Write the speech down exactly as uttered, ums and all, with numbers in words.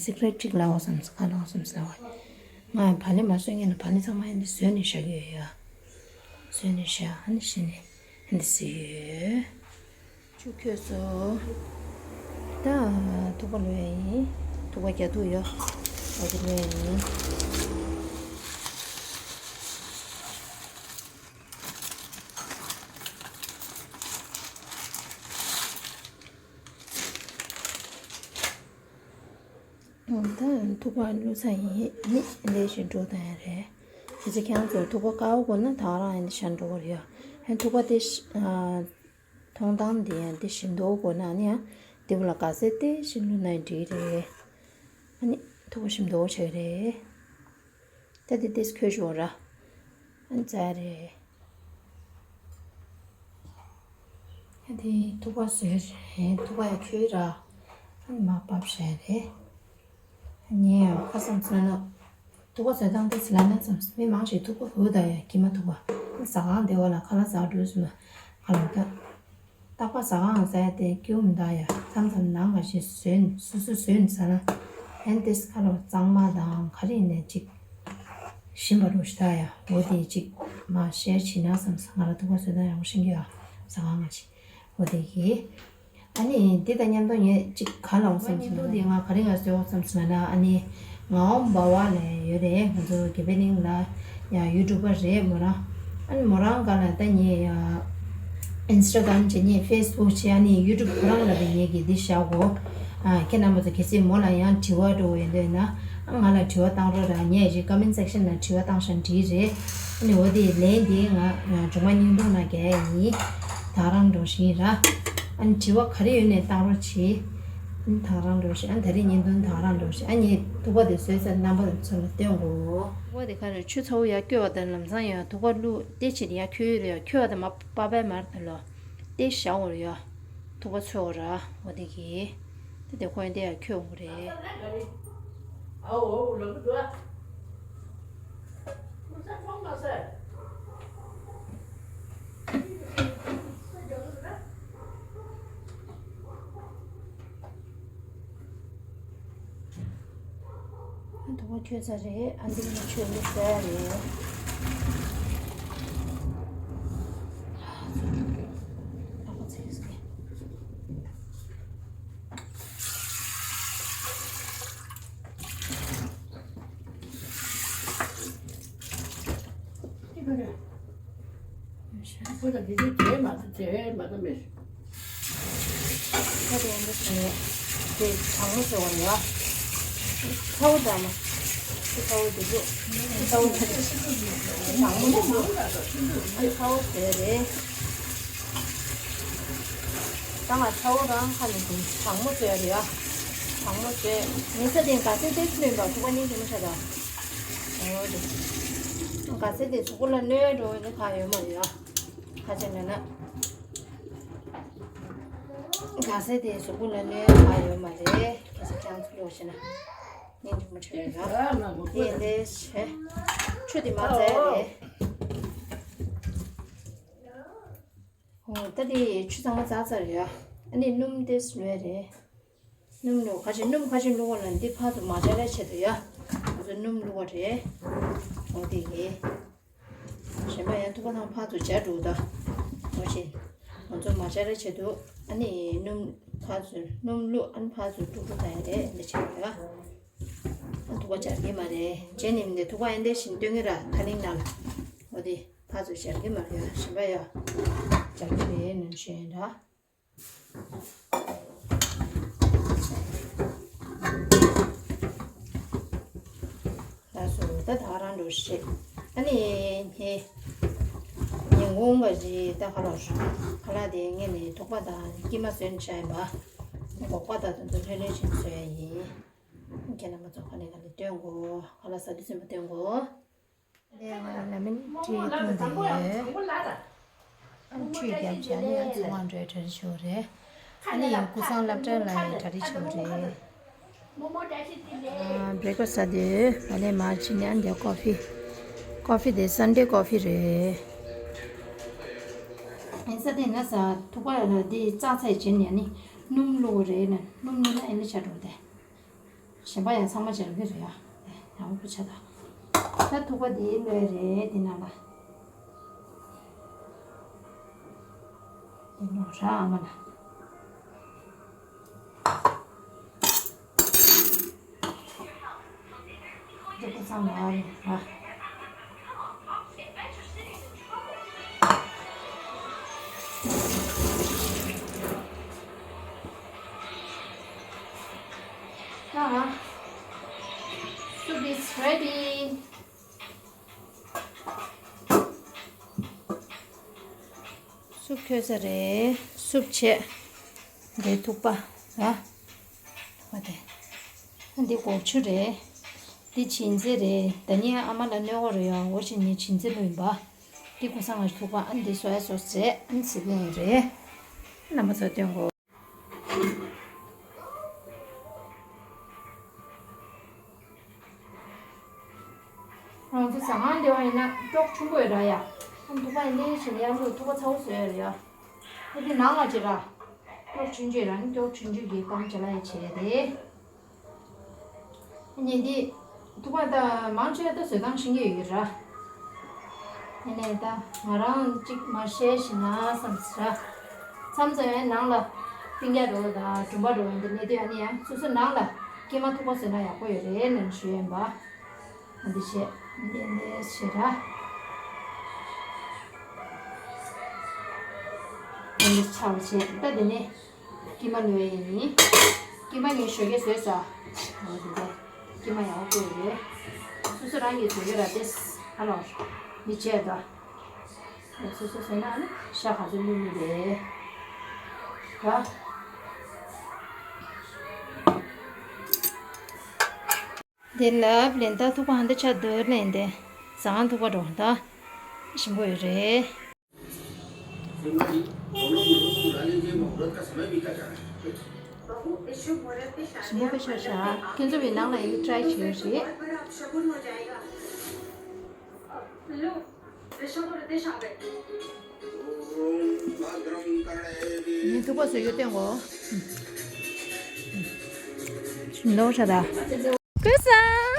སི་ཀྲེཊ་གཅིག་ལབ་དགོས་བསམ་སོང་། ག་ལབ་དགོས་བསམ་སོང་ལབ་པ། ང་ཡང་བག་ལེབ་མ་བཟོས་ངེས་ན་བག་ལེབ་ཚང་མ་ཨེ་འདི་བཟོས་ནས་བཞག་གི་ཡོད་ཡ། བཟོས་ནས་བཞག་ཨ་ནི་གཞི་ནས་ཨེ་འདི་བཟོས་ཡོད། ཆུ་ཁོལ་སོང་། ད་ཐུག་པ་ལོས་ཡ་ཡིན། ཐུག་པ་རྒྱ་ཐུག་ཡོད། འོ་དེ་ལོས་ཡ་ཡིན། ད་ཐུག་པ་བླུགས་ཚར་ཡིན། ནི་ལས་ཞིག་འགྲོ་དང་ཡ་རེད། དེ་ཚེ་ཁྱེད་རང་ཚོར་ཐུག་པ་དཀར་པོ་དགོས་ན་ད་རང་ཡིན་ཤར་འགྲོ་གི་རེད་ཡ། ཨ་ཐུག་པ་དེ་ཤ- ཨ་མཐོང་སྟངས་དེ་ཡང་དེ་ཞིམ་མདོག་དགོས་ན་ནི་ཡང་དེ་བོ་ལ་ག་ཚད་དེ་ཞིམ་ལུགས་ན་ཡང་འགྲིག་རེད། ཨ་ནི་ཐུག་པ་ཞིམ་མདོག་ཆགས་རེད། ད་དེ་དེ་ཁོལ་ཤོག་ར། ཨ་ནི་ཙ་རེད། ཨ་དེ་ཐུག་པ་བཟོས་རེད། ཐུག་པ་ཡང་ཁོལ་ར། ཨ་ནི་མ་བབས་བྱས་རེད། ངས་ཡང་ཁ་སང་ཚོད་ན། ཐུག་པ་བཟོ་སྟངས་དེ་ཚེ་ལ་ན་ཙམ་མི་མང་ཞིག་ཐུག་པ་འུ་ད་ཡ་ཀྱི་མ་ཐུག་པ་ཟ་ཁང་དེ་བ་ལ་ཁ་ལག་ཟ་འགྲོ་སོང་ན་ཁ་ལག་ད། རྟག་པ་ཟ་ཁང་ཟ་ཡ་དེ་སྐྱིད་པོ་མི་འདུག་ཡ། མཚམས་མཚམས་ནང་ག་ཞིག་བཟོས་ནས་སོ་སོ་བཟོས་ནས་ཟ་ན་ཨན་ཏེས་ཁ་ལོ་གཙང་མ་དང་ག་རེ་ཡིན་ནའི་ཅིག་ཞིམ་པ་རུ་ཞིག་ད་ཡ། འོ་དེ་ཅིག་མ་ཤེར་བྱེད་ན་བསམ་སོང་། ང་ལ་ཐུག་པ་བཟོ་སྟངས་ཡག་པོ་ཤེས་ཀྱི་ཡོད། ཟ་ཁང་ང་ཞིག་འོ་དེ་གི། ཨ་ནི་འདི་དང་མཉམ་དུ་ངས་གཅིག་ག་ལ་འོང་བསམ་སོང་། དེ་ང་ག་རེ་ང་བཟོས་འོང་བསམ་སོང་ལབ་ན། ཨ་ནི་ངའོ་འབའ་བ་ལ་ཡོད་རེད། ང་ཚོ་དགེ་འཕེལ་གླིང་ལ་ཡ་ཡུ་ཊུབ་པ་རེད་མོ་རང་། ཨ་ནི་མོ་རང་ག་ལ་ད་ངས་ཡ་ཨིན་སི་ཊ་གྷ་རམ་བྱེད་ཉེས་ཕེ་སི་བུག་བྱེད། ཨ་ནི་ཡུ་ཊུབ་ཁོ་རང་ལ་བས་ངས་ཀྱི་འདི་བཞག་གོ། ཨ་ཁྱེད་རྣམ་པ་ཚོ་གལ་སྲིད་མོ་ལ་ཡང་དྲི་བ་འགྲོ་བ་ཡོད་འདོད་ན་ཨ་ང་ལ་དྲི་བ་བཏང་རོགས་ར། ངས་ཀྱི་ཀོ་མེན་ཊི་སེག་ཤན་ལ་དྲི་བ་བཏང་ཤག་འགྲིག་རེད། ཨ་ནི་འོ་དེ་ལན་དེ་ང་ང་སྒྲོལ་མ་བརྙན་ཐུང་ལ་རྒྱག་ཡ་ཡིན། ད་རང་འགྲོ་བཞིན་ར། ཨ་ནི་དྲི་བ་ག་རེ་ཡོད་ནས་བཏང་རོགས་བྱེད། ཨ་ནི་ད་རང་འགྲོ་བཞིན། ཨ་ནི་ད་རེས་བརྙན་ཐུང་ད་རང་འགྲོ་བཞིན། ཨ་ནི་ཐུག་པ་དེ་བཟོས་ཚར་རྣམ་པ་ཚོ་ལ་སྟོན་དགོས། ཐུག་པ་དེ་ག་རེ་ཆུ་ཚ་བོ་ཡར་སྐྱོ་བ་དང་ལམ་སང་ཡང་ཐུག་པ་བླུགས་ཏེ་ཕྱིར་ཡར་ཁོལ་རེད། ཡར་ཁོལ་བ་དང་མ་པ་པའི་མར་དང་ལོ་ཏེ་བཞག་འོ་རེད་ཡ། ཐུག་པ་ཚོས་འོ་ར་འོ་དེ་གི། དེ་དེ་ཁོ་ཡང་དེ་ཡར་ཁོལ་འོ་རེད། ཐུག་པ་ཁྱོད་ཚ་རེད། ཨ་འདི་ནི་ཆོས་ལུགས་ཟ་ཡ་རེད། ཨ་ཁོ་ཚེ་ཟེར། ཁོ་ད་འདི་འདྲའི་བྲེལ་མ་ཐུབ་བྲེལ་མ་ཐུབ་མེད། ཁ་དེ་འདི་བྱས་དེ་གྲང་མོ་བཟོ་བ་ཡ། ཚ་བོ་འདྲ་མ། ཚ་བོ་འདི་འདུག་ཚ་བོ་འདི་འདུག་གྲང་མོ་འདི་འདུག་ཨ་ཚ་བོ་བཟོས་རེད། ད་ང་ཚ་བོ་རང་ཁ་ནས་འདུག་གྲང་མོ་བཟོས་རེད་ཡ། གྲང་མོ་བཟོས། ཉི་ཚ་དེ་ག་ཚོད་དེ་ལོན་པ་ཐུག་པ་གཉིས་ཀྱི་མི་ཤ་ད། འོ་དེ། ག་ཚོད་དེ་གཟུགས་པོ་ལ་གནོད་འགྲོ་བའི་ཁ་ཡོད་མ་རེད་ཡ། ཁ་ཆེ་ན་ན། ག་ཚད་དེ་གཟུགས་པོ་ལ་གནོད་ཡ་ཡོད་མ་རེད། གལ་སྲིད་ཁྱེད་རང་ཚོ་ལོག་ཤེ་ན། ཉིན་རིང་མོ་ཆགས་ཡོད་ན། དེ་ལས་བྱས། ཆུ་དེ་མ་བཙལ་རེད། འོ་ད་དེ་ཆུ་ཚང་མ་བཙལ་ཚར་རེད་ཡ། ཨ་ནི་སྣུམ་དེ་སྣོད་རེད། སྣུམ་བླུགས། ཁ་ཅིག་སྣུམ་ཁ་ཅིག་བླུགས་པ་ལ་འདི་ཕར་ཚུར་མ་སྦྱར་ཡ་ཆེད་དུ་ཡ། ང་ཚོ་སྣུམ་བླུགས་པ་རེད། འོ་དེ་ཡིན། གཞན་པ་ཡང་ཐུག་པ་ནང་ཕར་ཚུར་སྦྱར་འགྲོ་ད། འོ་བྱས། ང་ཚོ་མ་སྦྱར་ཡ་ཆེད་དུ་ཨ་ནི་སྣུམ་ཕར་ཚུར་སྣུམ་བླུགས། ཨ་ནི་ཕར་ཚུར་དཀྲུག་དཀྲུག་བཏང་ཡ་རེད། འདི་ཆེད་དུ་ཡ། ཨ་ཐུག་པ་སྦྱར་གི་མ་རེད། བྱས་ནས་མི་འདི་ཐུག་པ་ཨེ་འདྲ་བཞིན་སྟོན་གི་ར། ཐ་ལིང་ནང་ལ། འོ་དེ་ཕར་ཚུར་སྦྱར་གི་མ་རེད་ཡ། གཞན་པ་ཡ། སྦྱར་གི་རེད་ནོན་ཤེས་ཡིན་ར། ལགས་སོ། ད་ད་ག་རང་འགྲོ་ཤེས། ཨ་ནི་ངས་ཉིན་གུང་ག་རེ་ད་ཁ་ལག་ཁ་ལག་དེ་ངས་ནི་ཐུག་པ་དང་ཀི་མ་བཟོས་ནས་བཞག་ཡིན་པ། སྒོག་པ་དང་དེ་ཚོ་ལྷོད་ལྷོད་བྱས་ནས་བཟོ་ཡ་ཡིན། ཁྱེད་རྣམ་པ་ཚོ་ཁ་ལག་ག་ལེ་སྟོན་དགོས། ཁ་ལག་ཟ་དུས་ཚོད་མ་སྟོན་དགོས། ལེ་ང་ལ་མིན་ཁྲིད་ཐུང་དེ་ཡོད། ཨ་ཁྲིད་རྒྱབ་བྱ་ནི་ཨ་ཚོ་ང་འགྲོའི་གྲ་སྒྲིག་ཞུ་རེད། ཨ་ནི་ཡང་ཀུ་སང་སློབ་གྲྭ་ལ་ཡང་གྲ་སྒྲིག་ཞུ་རེད། བྷི་རེག་ཕ་སི་ཟ་དུས་ང་ལས་མར་ཕྱིན་ནས་ཨ་འདི་ཀོ་ཕི། ཀོ་ཕི་དེ་སན་ཌེ་ཀོ་ཕི་རེད། ཨེ་ས་དེ་ན་ས་ཐུག་པ་ལ་དེ་བཙག་ཚད་བྱེད་ནས་ནི་སྣུམ་བླུགས་རེད་ན། སྣུམ་བླུགས་ན་ཨེ་ལེ་ཆ་འགྲོ་དེ། གཞན་པ་ཡང་ཚང་མ་བྱེད་རོགས་གི་རེད་ཡ། ཡང་བུ་ཆ་ད། ད་ཐུག་པ་འདི་ལོས་རེད་འདི་ནང་ལ། འདི་ནོ་ར་ཨ་མ་ལ། འདི་ཀུ་ཚང་མ་རེད་ཨ། ད། Soup is ready. སུབ་ཁོལ་ས་རེད། སུབ་བྱས། འདི་ཐུག་པ་ར། ཐུག་པ་དེ། འདི་སྒོག་ཆུ་རེད། འདི་བྱིན་རྫས་རེད། ད་ནི་ཨ་མ་ལ་གནོད་གོ་རེད་ཡ། འོ་ཞིག་ནི་བྱིན་རྫས་ལོས་ཡིན་པ། འདི་ཀུ་སང་ང་ཐུག་པ། ཨ་འདི་སོ་ཡ་སོ་སི་རེད། ཨ་འདི་སི་པིང་རེད། རྣམ་པ་ཚོ་སྟོན་གོ། ང་ཚོ་ཟ་ཁང་འདི་བ་ཡིན་ན་ཀྲོག་ཆུང་པོ་ཡོད་ར་ཡ། ཨ་ཐུག་པ་ཡིན་ནའི་ཞིག་ཡར་ལུག་ཐུག་པ་ཚ་བོ་བཟོས་ཡོད་ར་ཡ། ཨ་འདི་ནང་ལ་བྱེད་ར། ཀྲོག་ཆུང་ཆུང་ར་ནི་ཀྲོག་ཆུང་ཆུང་གི་རྐང་ཅ་ལག་ཡ་བྱེད་ཡ་དེ། ཉིན་འདི་ཐུག་པ་ད་མང་ཆེ་ད་བཟོ་སྟངས་ཤེས་ཀྱི་ཡོད་ཀྱི་ར། ཡིན་ནའི་ད་ང་རང་གཅིག་མ་ཤེས་ཤེས་ན་བསམ་ཟེར་ར། མཚམས་མཚམས་ཡང་ནང་ལ་སྤུན་ཀྱག་འགྲོ་དང་གྲོང་པ་འགྲོ་འདི་གནས་དུས་ཨ་ནི་ཡང་སོ་སོ་ནང་ལ་སྐྱེས་མ་ཐུག་པ་བཟོས་ན་ཡག་པོ་ཡོད་རེད་ལབ་ཞུ་ཡ་ཡིན་པ། འདི་བྱས། འདི་འདི་བྱས་ར། འདི་ཆ་བ་བྱས། ད་འདི་ནས་ཀི་མ་ལོས་ཡིན། ཀི་མ་ངས་ཞོགས་ཀས་བཟོས་ས། འོ་འདི་འདི། ཀི་མ་ཡག་པོ་ཡོད་རེད། སོ་སོ་རང་གིས་བཟོ་གི་ར་ཏེས། ཨ་ལོ། འདི་བྱས་ད། སོ་སོ་བཟོས་ན་ནི་ཤ་ག་ཚོད་བླུགས་བླུགས་རེད། ག་དེ་ལབ་ལེན་ད་ཐུག་པ་ཧ་འདི་ཆ་དོར་ལེན་དེ། ཟ་ཁང་ཐུག་པ་འགྲོ་ད། ཞིམ་པོ་ཡོད་རེད། ཞིམ་པོ་དཔེ་ཆ་ཤ། ཁྱེད་ཚོ་བའི་ནང་ལ་ཡི་ཊ་རའི་བྱེད་རེད། ངས་ཐུག་པ་བཟོས་ཡོད་བསྟན་གོ། ཞིམ་ལོ་ཤ་ད། ཀུ་སང་།